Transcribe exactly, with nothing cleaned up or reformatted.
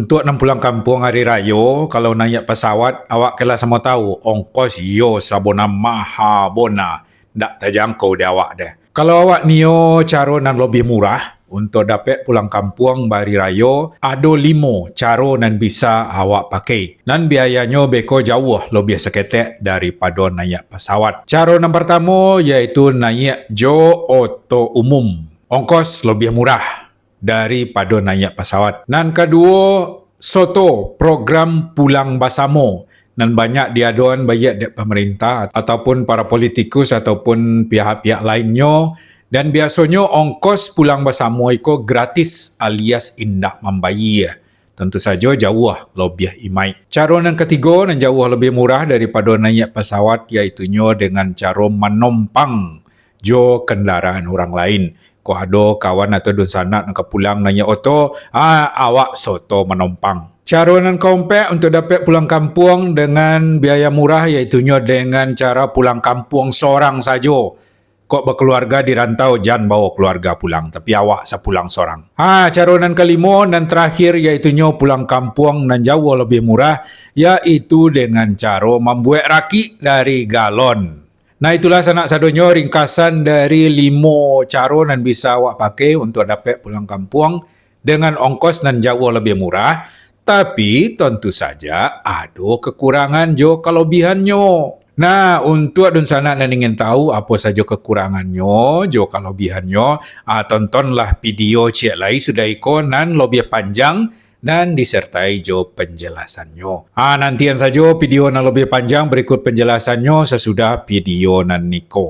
Untuak nan pulang kampuang ari rayo, kalau naiak pasawat, awak kela samo tahu, ongkos iyo sabona maha bona, ndak tajangkau di awak deh. Kalau awak nio caro nan lobiah murah, untuak dapek pulang kampuang bari rayo, ado limo caro nan bisa awak pakai. Nan biayanyo beko jauah lobiah saketek daripado naiak pasawat. Caro nan partamo yaitu naiak jo oto umum. Ongkos lobiah murah daripado naiak pasawat. Nan kaduo, soto program pulang basamo nan banyak diadoan baiak dek pamarintah ataupun para politikus ataupun pihak-pihak lainnyo, dan biasonyo ongkos pulang basamo iko gratis alias indak mambayia. Tantu sajo jauah lobiah imaik. Caro nan katigo nan jauah lobiah murah daripado naiak pasawat, yaitunyo dengan caro manompang jo kandaraan urang lain. Kok ado kawan atau dunsanak nan ka pulang naiak oto, ah, awak soto manompang. Caro nan kaompek untuak dapek pulang kampuang dengan biaya murah, yaitunyo dengan cara pulang kampuang sorang sajo. Kok bakaluarga di rantau, jan bawa kaluarga pulang, tapi awak sapulang sorang. Ha, caro nan kalimo, nan tarakhir, yaitunyo pulang kampuang nan jauah lobiah murah, yaitu dengan caro mambuek rakik dari galon. Nah, itulah sanak sadonyo ringkasan dari limo caro nan bisa awak pakai untuak dapek pulang kampuang dengan ongkos nan jauah lobiah murah, tapi, tantu saja, ado kakurangan jo kalobihannyo. Nah, untuak dunsanak nan ingin tahu apo sajo kakurangannyo jo kalobihannyo, ah, tontonlah video ciek lai sudah iko nan lobiah panjang nan disertai jo panjalasannyo. Ah, nantian sajo video nan lobiah panjang barikut panjalasannyo sasudah video nan iko.